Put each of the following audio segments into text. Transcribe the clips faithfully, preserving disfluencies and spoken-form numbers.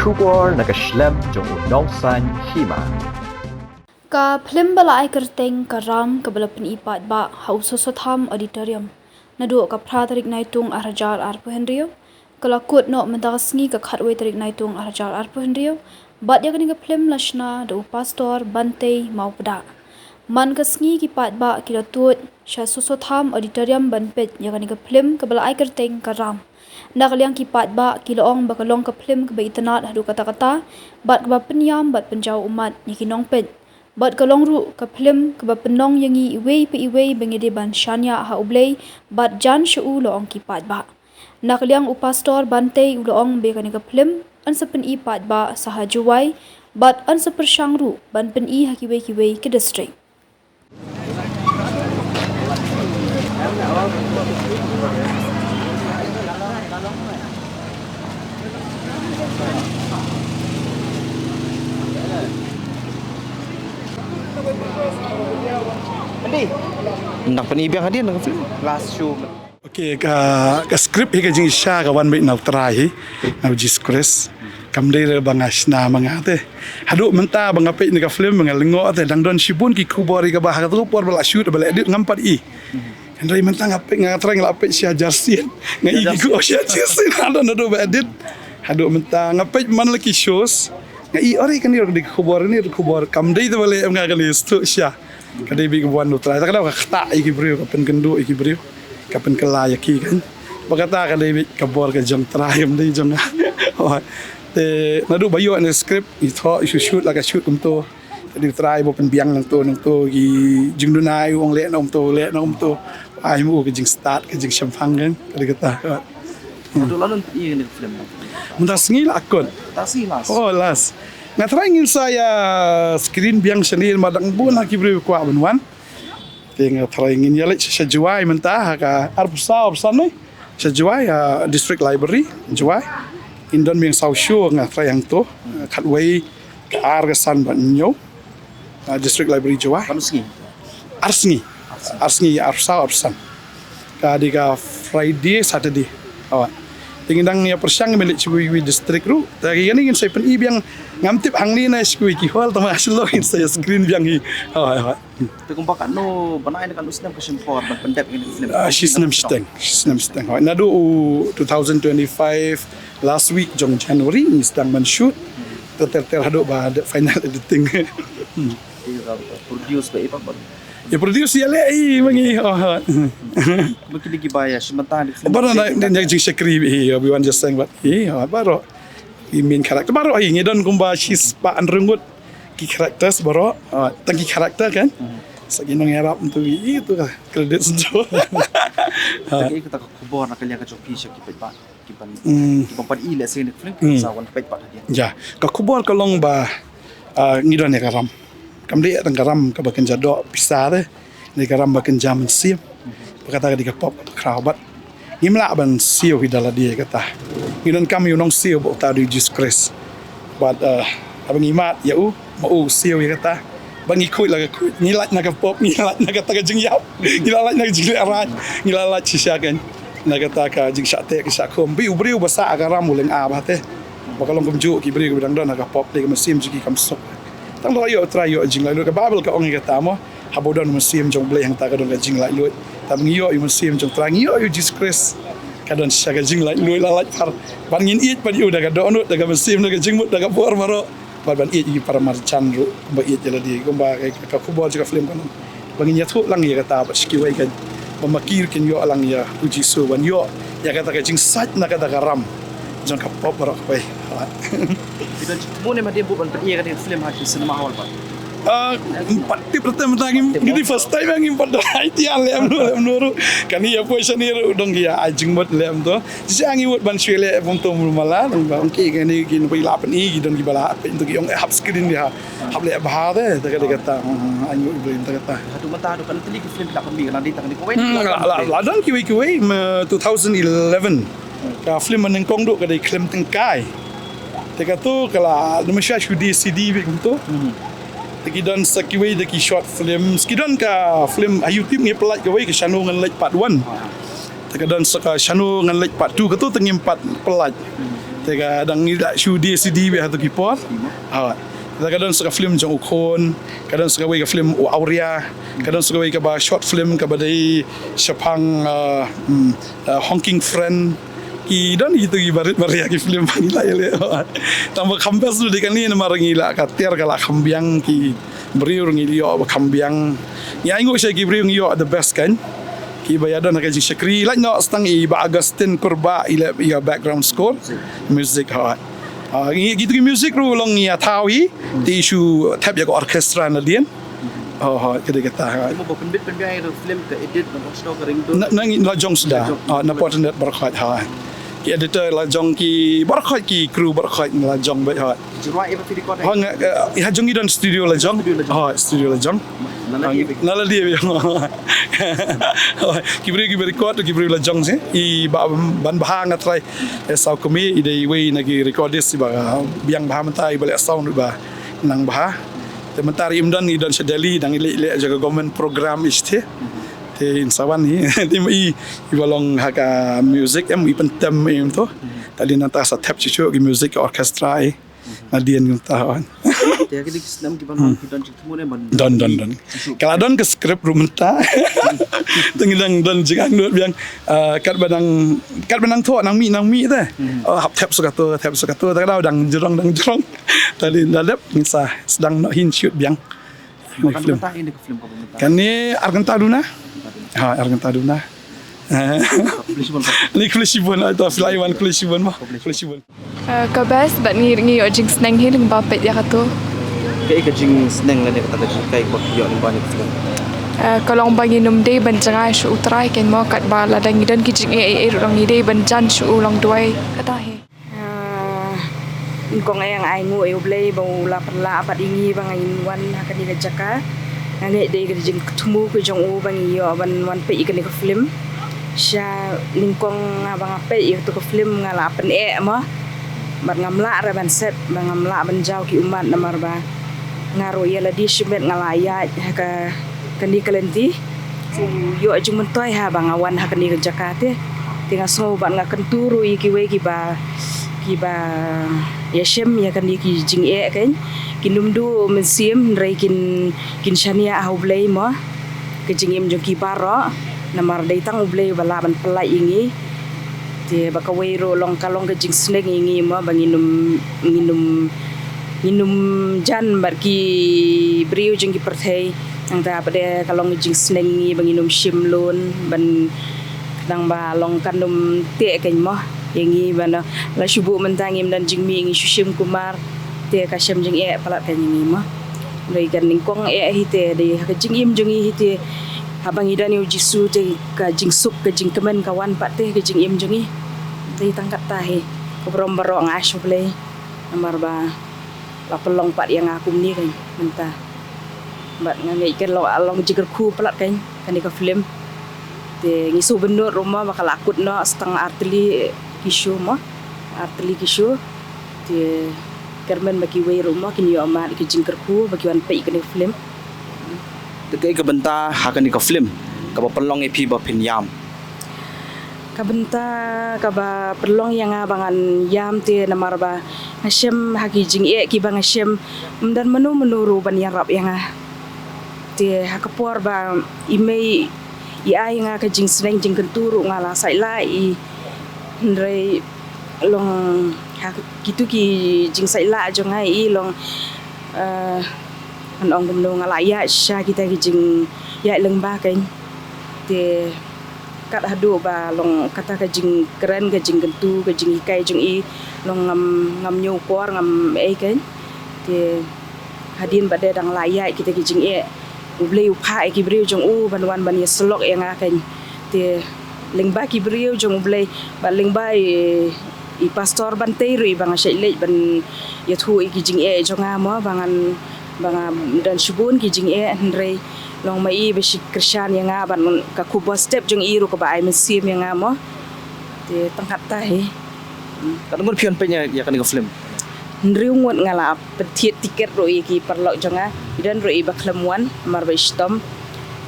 Khubor na ka shlem jong u Nongsaiñ Hima. Ka phlim ba la ai kyrteng Ka Ram kaba la pyni paidbah ha u Soso Tham Auditorium naduh ka phra tarik Naitung arhajar arphew hynriew ka la kut noh mynta ka sngi ka khatwei tarik Naitung arhajar arphew hynriew, bad ïa kane ka phlim la shna da u Pastor Bantei Mawpda. Man ka sngi ki paidbah ki la tuid sha Soso Tham Auditorium ban peit ïa kane ka phlim kaba la ai kyrteng Ka Ram. Na ka liang ki paidbah ki la ong ba ka long ka phlim kaba itynnad haduh katta katta, bad kaba pynïam bad pynjaw ummat ïa ki nongpeit. Bad ka long ruh ka phlim kaba pynlong ïa ngi iwei pa iwei ba ngi dei ban shaniah ha U Blei bad jan sha u, la ong ki paidbah. Na ka liang u Pastor Bantei u la ong ba ïa kane ka phlim yn sa pyni paidbah sa ha Jowai bad yn sa pyrshang ruh ban pyni ha kiwei kiwei ki district. Nang pyni biang hadien nang film last show. Okay, ka, ka script hi ka jingshisha ka wan beit na U Trai hi, na U Jisu Khrist. Kam dei re ba nga shna ma nga te. Haduh mynta ba nga peit na ka film ba nga lyngngoh te, dang don shibun ki khubor hi kaba ha ka tu por ba la shoot ba la edit ngam pat i. Hynrei mynta nga peit, nga trai nga la peit shi hajar sien. Nga i ki khubor shi hajar sien. Haduh, haduh ba edit. Haduh mynta nga peit man la ki shows. Nga i ori kane ri khubor, kane ri khubor. Kam dei te ba leh em nga kane stu sha. Ka dei beit ka wan U Trai. Ta ka dei ka ktah ïa ki briew, ka pynkynduh ïa ki briew. Ka pynkylla ïa ki kan. Ba kata ka dei beit ka bor ka jong Trai, kam dei jong nga. Te naduh ba ïoh na script, i thoh, i shoot, la ka shoot kumto. Ka dei U Trai ba pynbiang nangto nangto ki jingduna, i ong leh nangto, leh nangto. Ai mo ka jingstad, ka jingshemphang kan. Ka dei kata. Haduh la lun pyni ïa kane ka film? Mynta sngi la kut. Mynta sngi last. Oh, last. Nga trai ngin sa ïa screen biang shane, ma dang bun ha ki briew kwah ban wan. Te nga trai ngin ïa leit sha Jowai mynta ha ka arphew saw arphew san ne. Sha Jowai, ah, District Library Jowai. Ngin don biang saw show, nga trai hangto. Khatwei, ka ar, ka san bad hynñiew. Ah, District Library Jowai. Ar sngi. Ar sngi. Ar sngi, ar saw, ar san. Ka dei ka Friday, Saturday. Awa. Te ngi dang ïa pyrshang ban leit sha kiwei kiwei district ruh. Te kane ngin sa pyni biang, ngam tip hangne na sha kiwei ki hall, tangba sha lok ngin sa ïa screen biang hi. Awa, awa. Te kumba katno, ba na ai katno snem ka shim por ban pyndep ïa kane ka film? Ah, shi snem shiteng, shi snem shiteng. Awa. Naduh u two thousand twenty-five last week jong January ngi sdang ban shoot. Ter ter ter haduh ba dep final editing. Ïa ka produce ba i ba ba. Ïa produce ïa leh i ma ngi, oh. Ba kine kiba ïa shim bynta na film. Baroh na, na, na jingshakri i, ïa, Obi-Wan Jaseng bad i, oh, baroh. I main character baroh i, ngi don kumba shispah hynriew ngut ki characters baroh. Ah, tang ki character kan. Sa ki nongïarap tu i, tu ka credit sendiri. Te kaei kata ka khubor na ka liang ka jong phi sha ki paidbah? Ki ban, hmm, ki ban pat i lehse na ka film, hmm, sa wan peit pat hadien. Ja, ka khubor ka long ba, ah, ngi don ïa ka ram. Kam dei tang ka ram kaba kynja doh pisa te. Dei ka ram ba kynja mynsiem. Ba kata ka dei ka pop kaba khraw bad ngim lah ban siew hi da lade ïa kata. Ngi donkam ïa u nongsiew ba uta u dei u Jisu Khrist. Bad, ah, haba ngi mad ïa u, ma u siew ïa kata. Ba ngi khuid la ka khuid, ngi lait na ka pop, ngi lait na kata ka jingïap, ngi la lait na ka jingleh raj, ngi la lait shisha kan. Na kata ka jingshah teh ka shah khum. Bad u briew ba sah ha ka ram u lynga bha te. Ba ka long kumjuh ki briew kiba dang don ha ka pop, dei ka mynsiem jong ki kam suk. Tang ba ïoh trai ïoh jinglaitluid, ka Baibl ka ong ïa kata mo. Haba u don u Mynsiem jong u Blei hangta ka don ka jinglaitluid. Tang ba ngi ïoh ïa u Mynsiem jong u Trai, ngi ïoh ïa u Jisu Khrist. Ka don shisha ka jinglaitluid, la lait par. Ban ngin ïeit pat ïa u da ka dohnud, da ka mynsiem, da ka jingmut, da ka bor baroh. Bad ban ïeit ïa ki para marjan ruh, kumba ïeit ïa lade, kumba ka, ka khubor jong ka film ka long. Ba ngin ïathuh lang ïa kata bad sha kiwei kan. Ba ma ki ruh kin ïoh lang ïa u Jisu, ban ïoh ïa kata ka jingsait na kata ka ram jong ka pop baroh kawei. Ki don jingthmu ne ma dei bud ban pyni ïa kata ka film ha ki cinema hall pat? Ah, ngim pat tip, rata mynta ngim, ngi dei first time, ngim pat don idea lem no, lem no ruh. Kane ïa poi shane ruh dang ïa ai jingmut lem to. Shisha ngi wad ban shu leh bun to mala, nang ba ong ki kane kin poi la pyni, ki don kiba la peit to ki ong, eh, hap screen ïa, hap leh bha te, te ka dei kata, hmm, ai ngi wad ta kata. Haduh mynta haduh katno tylli ki film ki la pynmih, ka la dei tang kane kawei? Hmm, la, la, la don kiwei kiwei, ma two thousand eleven. Ka film ba nyngkong duh ka dei Khlem Tyngkai. Te kato ka la, namar shuwa shu dei C D beit kumto. Hmm. Te ki don sa kiwei de ki short films, ki don ka film ha YouTube ngi pynlait kawei ka Shano Ngan Leit Part One. Te ka don sa ka Shano Ngan Leit Part Two, kato te ngim pat pynlait. Te ka dang ngi la shu D C D bad hato ki por. Ha. Te ka don sa ka film jong u khun, ka don sa kawei ka film u Auria, ka don sa kawei kaba short film kaba dei shaphang, ah, hmm, ah, Honking Friend. Ki don itu ki barit baria ki film ba ngi la ïaleh. Tang ba kham best dei kane namar ngi la ka tiar ka la kham biang ki briew ngi ïoh ba kham biang. Ngi ai nguh sha ki briew ngi ïoh the best kan. Ki ba ïa don ha ka jingshakri. Lait noh stang i Bah Augustine Kurbah i leh ïa background score. Music ha. Ah, ngi gitu ki music ruh long ngi ïa thaw hi. Te shu thep ïa ka orchestra na dien. Oh, ha, ka dei kata ha. Mo ba pynbit pynbiang ïa ka film ka edit ban ong sdang ka ringtone. Na, na ngi la jong sdang. La jong. Ah, na port net baroh khoit ha. Ki editor la jong ki baroh khoit ki crew baroh khoit la jong bad ha. Jrua ïa ba phi record. Ha nga, eh, ha jong ngi don studio la jong. Studio la jong. Ha, studio la jong. Na la dei. Na la dei. Ki briew ki ba record ki briew la jong si. I ba ban bha nga trai. Eh, saw kumi i dei wei na ki recordist i ba biang bha mynta i ba leh sound i ba nang bha. Te mynta ri im don i don sha Delhi dang i leh leh ja ka government program i sthi. Te in sa wan hi. Te i i ba long ha ka music em i pyntem em to. Te dei nangta sa thep chuchu ki music orchestra i. Na dien ngi ta wan. Te ki dik snem ki ban ki don chik thmu ne ban. Don don don. Ka la don ka script ruh mynta. Te ngi dang don jingangnud biang. Ah, kat ba nang kat ba nang thoh nang mih nang mih te. Oh, hap thep sa kato thep sa kato te ka dang jrong dang jrong. Te dei da dep ngi sa sdang noh hin shoot biang. Kan film. Kane ar kynta duna. Ha, ar kynta duna. Ni khublei shibun, ai to fly wan khublei shibun mo. Khublei shibun. Eh, ka best bad ngi ngi ïoh jingsneng hi lyngba peit ïa kato. Kaei ka jingsneng lane kata ka jinghikai ba phi ïoh lyngba ne ka film? Eh, ka long ba ngin ym dei ban jngai sha U Trai kein mo katba lada ngi don ki jingeh ei ei ruh ngi dei ban jan sha u long duwai kata hi. Ah, nyngkong eh nga ai nguh ïa U Blei ba u la pynlah pat ïa ngi ba ngin wan ha kane ka jaka. Nga ngeit dei ka jingthmu ka jong u ba ngi ïoh ban wan peit ïa kane ka film. Sha nyngkong nga ba nga peit ïa kato ka film nga la pyneh mo. Bad ngam lah re ban set ba ngam lah ban jaw ki ummat namar ba nga ruh ïa lade shimet nga la ïaid ha ka kane ka lynti. Ïoh jingmyntoi ha ba nga wan ha kane ka jaka te. Te nga sngew bad nga kyntu ruh ïa kiwei kiba kiba ïashem ïa kane ki jingeh kein. Kin ym duh mynsiem hynrei kin kin shaniah ha U Blei mo. Ka jingim jong ki baroh namar dei tang U Blei ba lah ban pynlait ïa ngi. Te ba kawei ruh long ka long ka jingsneng ïa ngi mo ba ngin ym ngin ym ngin ym jan bad ki briew jong ki pyrthei. Nangta pat de ka long ka jingsneng ïa ngi ba ngin ym shim lun ban khnang ba long kan ym teh kein mo ïa ngi ba na la shu buh mynta ngim don jingmih ngi shu shim kumar te ka shem jingeh palat kein ïa ngi mo. Dei ka nyngkong eh hi te dei ha ka jingim jong ngi hi te haba ngi don ïa U Jisu te ka jingsuk ka jingkmen ka wan pat te ka jingim jong ngi. Dei tang kata hi ka burom baroh nga ai sha U Blei. Namar ba la pynlong pat ïa nga kumne kein mynta. Bad nga ngeit ka long long jingkyrkhu palat kein kane ka film. Te ngi sngewbha nud ruh mo ba ka la kut noh stang ar tylli ki show mo. Ar tylli ki show. Te kyrmen ba kiwei ruh mo kin ïoh mad ki jingkyrkhu ba ki wan peit kane ka film. Te kaei ka bynta ha kane ka film kaba pynlong ïa phi ba phin ïam? Ka bynta kaba pynlong ïa nga ba ngan ïam te namar ba nga shem ha ki jingeh kiba nga shem ym don mano mano ruh ban ïarap ïa nga. Te ha ka por ba i mei i ai ïa nga ka jingsneng jingkyntu ruh nga la sait lah i hynrei long ha kitu ki jingsait lah jong nga i long, eh, ngan ong kumno nga la ïaid sha kita ki jingïaid lyngba kein. Te kat haduh ba long kata ka jingkren ka jingkyntu ka jinghikai jong i long ngam ngam ñiewkor ngam ei kein. Te hadien ba dei dang la ïaid kita ki jingeh U Blei u phah ïa ki briew jong u ban wan ban ïasyllok ïa nga kein. Te lyngba ki briew jong U Blei bad lyngba i i pastor ban tei ruh i ba nga shait leit ban ïathuh ïa ki jingeh jong nga mo ba ngan ba nga don shibun ki jingeh hynrei long ma i ba shi kyrshan ïa nga ban ka khubor step jong i ruh kaba ai mynsiem ïa nga mo. Te tang kata hi. Katno ngut phi wan peit ïa kane ka film? Hynriew ngut nga la pynthied tiket ruh ïa ki paralok jong nga. I don ruh i ba khlem wan namar ba i shitom.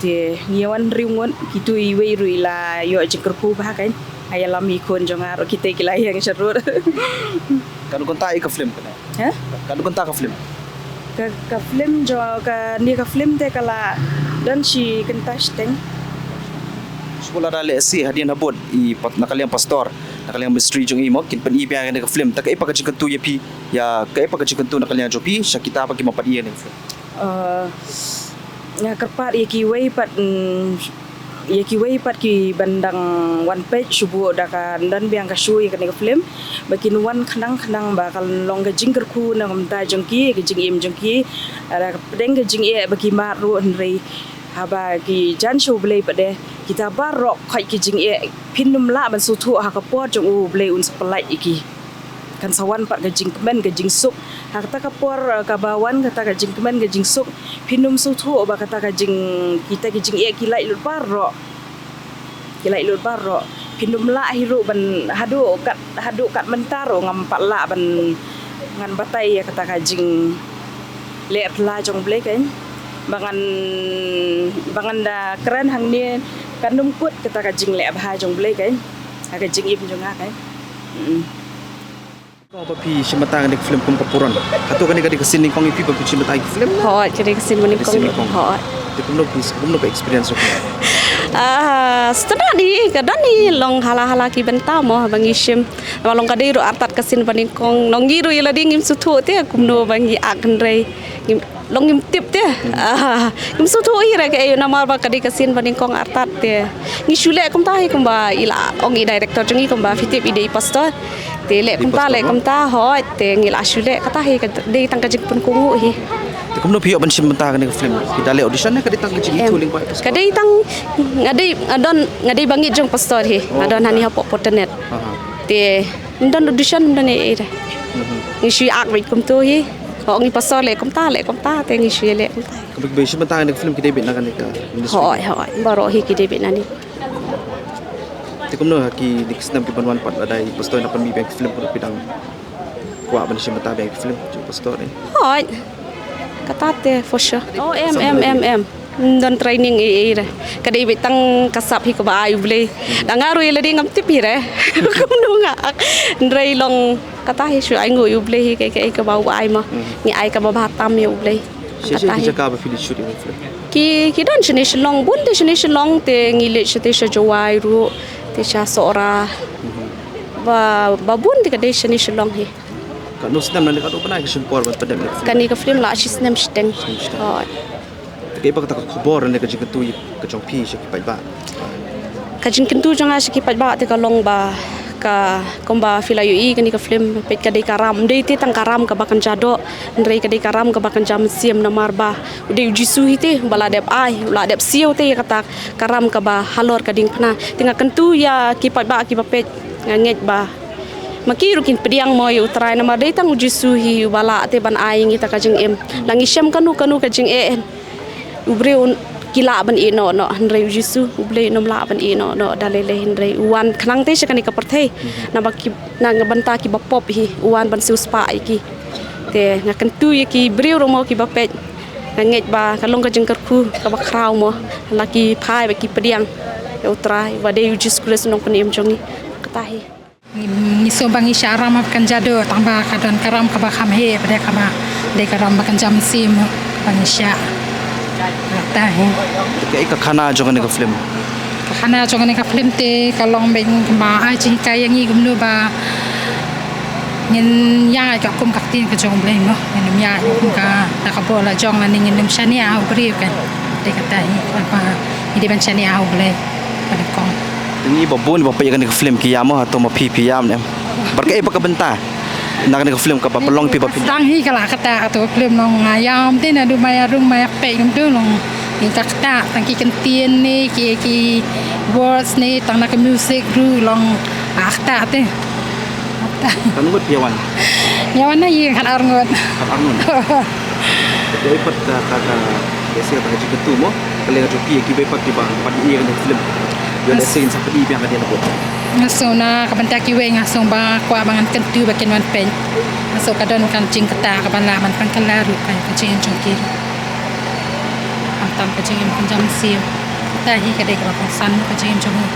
Te ngi wan hynriew ngut kitu iwei ruh i la ïoh jingkyrkhu bha kein. Ïalam i khun jong nga ruh, kita ki la ïeng sharud. Katno kynta ïa ka film kane? Ha? Katno kynta ka film? Ka, ka film jong, kane ka film te ka la don shi kynta shiteng. Shu lada lehse hadien habud i pat na ka liang pastor, na ka liang ministry jong i mo, kin pyni biang ïa kane ka film. Te kaei pat ka jingkyntu ïa phi, ïa kaei pat ka jingkyntu na ka liang jong phi sha kita pat ki ba pat ïa kane ka film? Eh, nga kyrpad ïa kiwei pat, mm, ïa kiwei pat ki ban dang wan peit shu buh da ka don biang ka shu ïa kane ka film. Ba kin wan khnang khnang ba kan long ka jingkyrkhu na ka bynta jong ki, ka jingim jong ki. Da ka pdeng ka jingeh ba ki mad ruh hynrei haba ki jan sha U Blei pat de, kita baroh khoit ki jingeh, phin ym lah ban sngewthuh ha ka por jong U Blei un sa pyllait ïa ki. Kan sa wan pat ka jingkmen ka jingsuk. Ha kata ka por, eh, kaba wan kata ka jingkmen ka jingsuk, phin ym sngewthuh ba kata ka jing, kita ki jingeh ki lait lut baroh. Ki lait lut baroh. Phin ym lah hi ruh ban haduh kat, haduh kat mynta ruh ngam pat lah ban ngan batai ïa kata ka jingleh pla jong U Blei kan. Ba ngan, ba ngan da kren hangne kan ym kut kata ka jingleh bha jong U Blei kan. Ha ka jingim jong nga kan. Mm. Ko ba phi shim bynta kane ka film kum ka puron. Hato kane ka dei ka sien nyngkong ïa phi ba phi shim bynta ïa ka film? Hooid, ka dei ka sien ba nyngkong. Ka dei ka sien nyngkong. Hooid. Te kumno phi, kumno ka experience jong phi? Ah, sdang di ka don hi long hala hala ki bynta mo ba ngi shim. Ba long ka dei ruh artat ka sien ba nyngkong. Long ngi ruh ïa lade ngim sngewthuh te kumno ba ngi act hynrei. Ngim long ngim tip te. Ah, ngim sngewthuh hi re kaei namar ba ka dei ka sien ba nyngkong artat te. Ngi shu leh kumta hi kumba i la ong i director jong ngi kumba phi tip i dei i pastor. Te leh kumta, leh kumta, hooid, te ngi la shu leh kata hi ka dei tang ka jingpynkohnguh hi. Te kumno phi ïoh ban shim bynta kane ka film? Phi da leh audition ne ka dei tang ka jingithuh lyngba i pastor? Ka dei tang nga dei, nga don, nga dei ba ngeit jong pastor hi. Nga don hani hapoh Porternet. Te ym don audition, ym don ei ei re. Ngi shu ïa act beit kumto hi. Ong i pastor leh kumta, leh kumta, te ngi shu ïa leh kumta. Kaba ki ba shim bynta kane ka film ki dei beit na kane ka industry? Hooid, hooid. Baroh hi ki dei beit na ni. Te kumno ha kine ki snem ki ban wan pat lada i pastor na pynmih biang ki film, kumno phi dang kwah ban shim bynta biang ki film jong pastor ne? Hooid. Kata te for sure. Oh, em, em, em, em. Ym don training ei ei re. Ka dei beit tang ka sap hi kaba ai U Blei. Da nga ruh ïa lade ngam tip hi re. Kumno nga act. Hynrei long kata hi shu ainguh ïa U Blei hi kaei kaei kaba u ai mo. Ngi ai kaba bha tam ïa U Blei. Shisha ki jaka ba phi la shoot ïa ka film? Ki, ki don shane Shillong, bun te shane Shillong, te ngi leit shatei sha Jowai ruh, te sha Sohra. Ba, ba bun te ka dei shane Shillong hi. Katno snem na ne katno bnai ka shim por ban pyndep ïa ka film? Kane ka film la shi snem shiteng. Shi snem shiteng. Hooid. Te kaei pat kata ka khubor ne ka jingkyntu ïa ka jong phi sha ki paidbah? Ka jingkyntu jong nga sha ki paidbah te ka long ba ka kumba phi la ïohi kane ka film peit ka dei ka ram, ym dei te tang ka ram kaba kynja doh, hynrei ka dei ka ram kaba kynja mynsiem namar ba u dei u Jisu hi te ba la dep ai, u la dep siew te ïa kata ka ram kaba halor ka diengphna. Te nga kyntu ïa ki paidbah kiba peit, nga ngeit ba ma ki ruh kin pdiang mo ïa U Trai namar dei tang u Jisu hi uba lah te ban ai ïa ngi ta ka jingim. La ngi shem kano kano ka jingeh, u briew un, ki lah ban ïeh noh noh, hynrei u Jisu U Blei un ym lah ban ïeh noh noh da lei lei, hynrei u wan khnang te sha kane ka pyrthei. Na ba ki, na ka bynta kiba pop hi u wan ban siewspah ïa ki. Te nga kyntu ïa ki briew ruh mo kiba peit, nga ngeit ba ka long ka jingkyrkhu kaba khraw mo, la ki phai ba ki pdiang ïa U Trai ba dei u Jisu Khrist u nongpynim jong ngi. Kata hi. Ngi, ngi sngewbha ngi shah ram kaba kynja doh, tang ba ka don ka ram kaba kham heh, ba dei kaba, dei ka ram ba kynja mynsiem, kaba ngi shah. Kata hi. Kaei ka khana jong kane ka film? Ka khana jong kane ka film te ka long beit kaba ai jinghikai ïa ngi kumno ba ngin ïaid ka kum ka ktien ka jong U Blei mo. Ngin ym ïaid kum ka, da ka bor la jong lane ngin ym shaniah ha u briew kan. Dei kata hi kaba ngi dei ban shaniah ha U Blei. Ka dei kong. Te ngi ba bun ba peit ïa kane ka film ki ïam mo, hato ma phi phi ïam ne em? Bad kaei pat ka bynta na kane ka film kaba pynlong phi ba phi? Sdang hi ka la kata, kato ka film long nga ïam te naduh ma ïa rung ma ïa peit kumto long. Ngi ka kata tang ki kyntien ne ki, ki words ne tang na ka music ruh long, ah, kata te. Katno ngut phi ïa wan? Ïa wan na ïing khatar ngut. Khatar ngut. Te kaei pat ka, ka, ka, ka jingkyntu mo, ka leh jong phi ïa kiwei pat kiba, pat ïa kane ka film? Ïoh lehse ngin sa pyni biang hadien habud. Nga sngew na ka bynta kiwei nga sngew ba kwah ba ngan kyntu ba kin wan peit. Nga sngew ka don ka jingkata kaba lah ban pynkylla ruh ka, ka jingim jong ki ruh. Khamtam ka jingim kynja mynsiem. Kata hi ka dei kaba kongsan ka jingim jong ngi.